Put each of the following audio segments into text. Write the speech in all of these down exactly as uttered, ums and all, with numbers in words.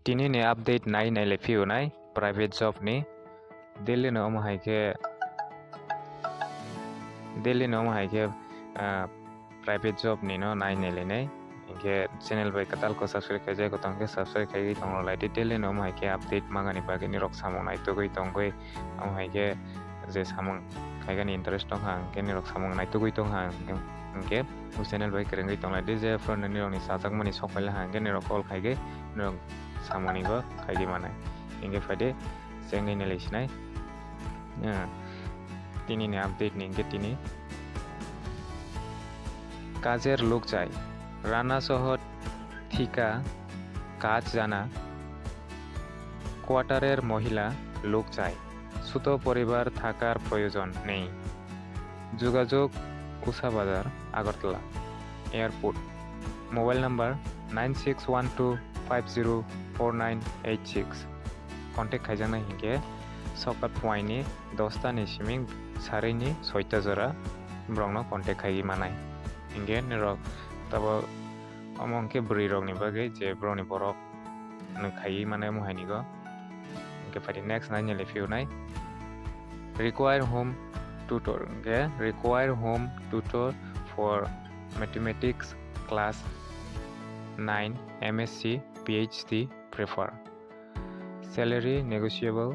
Tini ni update nai nai le phiyunai private job ni. Delhi no omo hai khe, Delhi no omo hai khe, ah, private job ni no nai nai le nai. Hinkhe channel bai kwtal ko subscribe khaijak ko tong khe subscribe khaiwi tong lai di. Delhi no omo hai khe update mangani bagwi ni rok samung naitugwi tongwi omo hai khe je samung khaigani interest tong kha, hinkhe ni rok samung naitugwi tong kha, hinkhe o channel bai kwrwngwi tong lai di. Je phuru nini rok ni chajakmani sok paila kha, hinkhe ni rok call khaigwi ni rok samung ni bo khaigwi manai. Hinkhe phaidi chengwi nai lai sinai. Ah, tini ni update ni hinkhe tini কাজের লোক চাই, রান্না সহ ঠিকা কাজ জানা, কোয়ার্টারের মহিলা লোক চাই, ছোট পরিবার থাকার প্রয়োজন নেই। যোগাযোগ উষা বাজার, Agartala airport. Mobile number nine six one two five zero four nine eight six. Contact khaijaknai hinkhe sokal phuaini dosta ni siming sarini soita jora borokno contact khaiwi manai. Hinkhe norok tabuk omo hinkhe bwrwi rokni bagwi je borokni borok khaiwi manai omo hainigo. Hinkhe phaidi next nai nai le phiyunai. Require home tutor, hinkhe require home tutor for mathematics class nine, M S C, P H D prefer. Salary negotiable.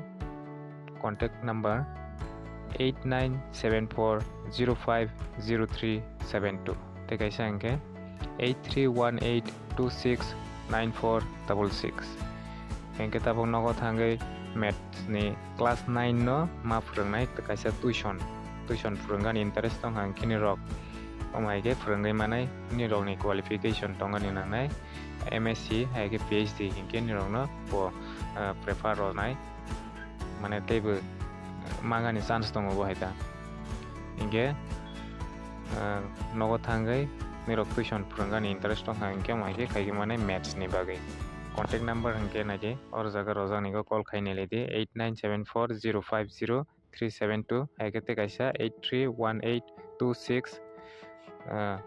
Contact number eight nine seven four zero five zero three seven two. Tei kaisa hinkhe eight three one eight two six nine four double six. Hinkhe tabuk nogo thangwi maths ni class nine no ma phwrwngnai, kaisa tuition, tuition phwrwngani interest tong kha, hinkhe ni rok omo hai khe phwrwngwi manai, ni rok ni qualification tongani nangnai M S C hai khe P H D hinkhe ni rok no bo, ah, prefer rwnai, mane teibo mangani chance tongo bo hai ta. Hinkhe, ah, nogo thangwi ni rok tuition phwrwngani interest tong kha, hinkhe omo hai khe khaigwi manai maths ni bagwi. Contact number hinkhe naidi oro jaga rojak ni go call khai nai lai di, eight nine seven four zero five zero three seven two, hai khe tei kaisa eight three one eight two six, ah,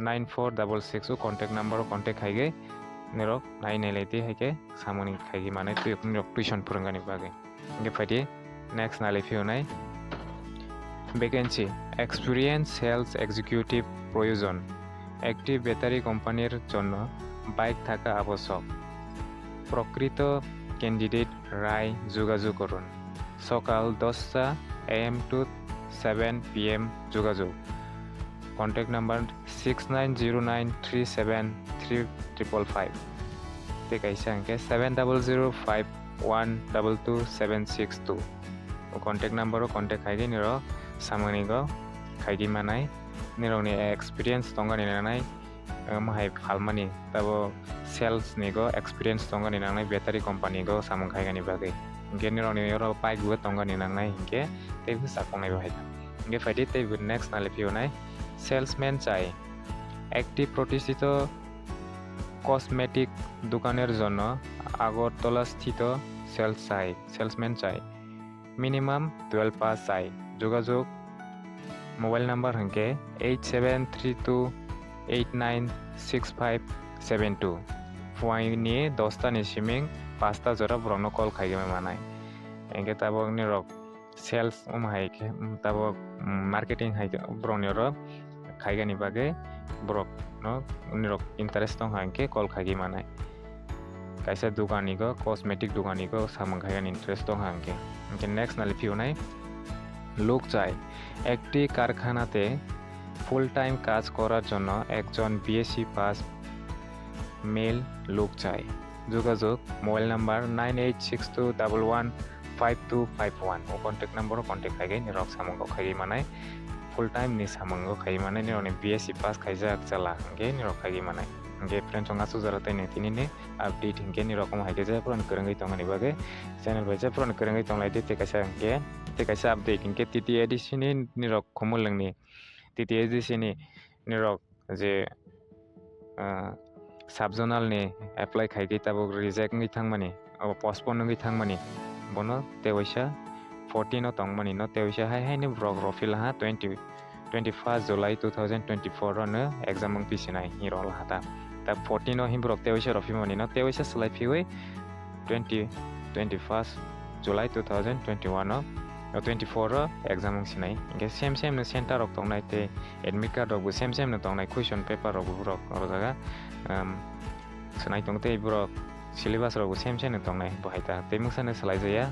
nine four double six o contact number o contact khai khe norok nai nai lai tei hai khe samani khai khe manai twi norok tuition phwrwngani bagwi. Hinkhe phaidi next nai lai phiyunai. Vacancy, experience sales executive proyojon, একটি ব্যাটারি কোম্পানির জন্য বাইক থাকা আবশ্যক। প্রকৃত ক্যান্ডিডেট রায় যোগাযোগ করুন। সকাল দশটা A M to seven P M যোগাযোগ। Contact number six nine zero nine three seven three triple five. Tei kaisa hinkhe seven double zero five one double two seven six two. O contact number o contact khai di, nirok samani go khai di manai. Nirok ni experience tongani nangnai, omo hai phalmani, tabo sales ni go experience tongani nangnai, battery company go samung khaigani bagwi. Hinkhe nirok ni oro bike bo tongani nangnai, hinkhe tei bwsa kongnai bo hai. Hinkhe phaidi tei bo next nale phiyonai, salesman chai. একটি প্রতিষ্ঠিত কসমেটিক দোকানের জন্য আগরতলা স্থিত সেলস চাই, সেলসম্যান চাই। Minimum twelve pass chai. Jogajog mobile number hwnkhe eight seven three two eight nine six five seven two. Phuaini dosta ni siming pasta jora borokno call khaigwi manai. Hinkhe tabok nirok sales wng hai khe, tabok marketing hai khe borokni oro khaigani bagwi borokno nirok interest tong hai khe call khaigwi manai. Kaisa dukani go, cosmetic dukani go samung khaigani interest tong hai khe. Hinkhe next nali phiyonai, লোক চাই। একটি কারখানাতে full time কাজ করার জন্য একজন BSc pass mail লোক চাই। যোগাযোগ mobile number nine eight six two double one five two five one. O contact number o contact khaigwi nirok samung kok khaigwi manai. Full time ni samung kok khaigwi manai, nirok ni B S C pass khaijak chala hwnkhe nirok khaigwi manai. Hwnkhe friends, chwng aswk jora tei nini update hwnkhe nirok omo hai khe jephuran kwrwngwi tongmani bagwi channel bai jephuran kwrwngwi tonglai di. Tei kaisa hwnkhe, tei kaisa update hwnkhe T T A D C ni nirok Khumulwng ni, T T A D C ni nirok je, ah, sub zonal ni apply khaigwi tabuk reject wngwi thangmani, abo postpone wngwi thangmani, bono tei waisa fourteen o tongmani no tei waisa hai hai ni borok rw philaha twenty, twenty first July two thousand twenty four o no exam wng pisinai hinwi rw laha ta. fourteen o himborok tewaisa rok phimani no tewaisa slai phiwi twenty twenty first July two thousand twenty one o twenty four o exam wng sinai. Hingke same same no center rok tongnai tei admit card rok bo same same no tongnai, question paper rok bo borok oro jaga, um, swnai tong tei borok syllabus rok bo same same no tongnai bo hai ta tei mungsa no swlai jaya.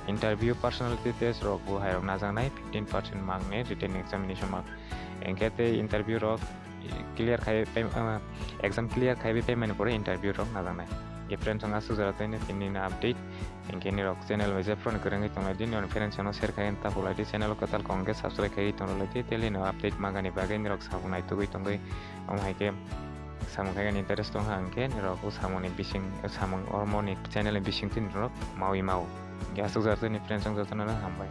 Interview personality test rok bo hai rok najaknai, fifteen percent mark ni written examination mark. Hingke tei interview rok clear khai pai, ah, exam clear khai pai mani pore interview rok najaknai. Ge friends, ang aswk jora tei nini update. Hingke nirok channel bai je phone kwrwngwi tonglai di, nini friends no share khai ta phulai di, channel o kwtal kong khe subscribe khai tonglai di, tei nini update magani bagwi nirok samung naitugwi tongwi. Omo hai khe samung khai interest tong hang khe nirok o samung ni bising, samung ormo ni channel ni bising twi nirok mawi mao. Hingke aswk jora tei nini friends jotono hambai.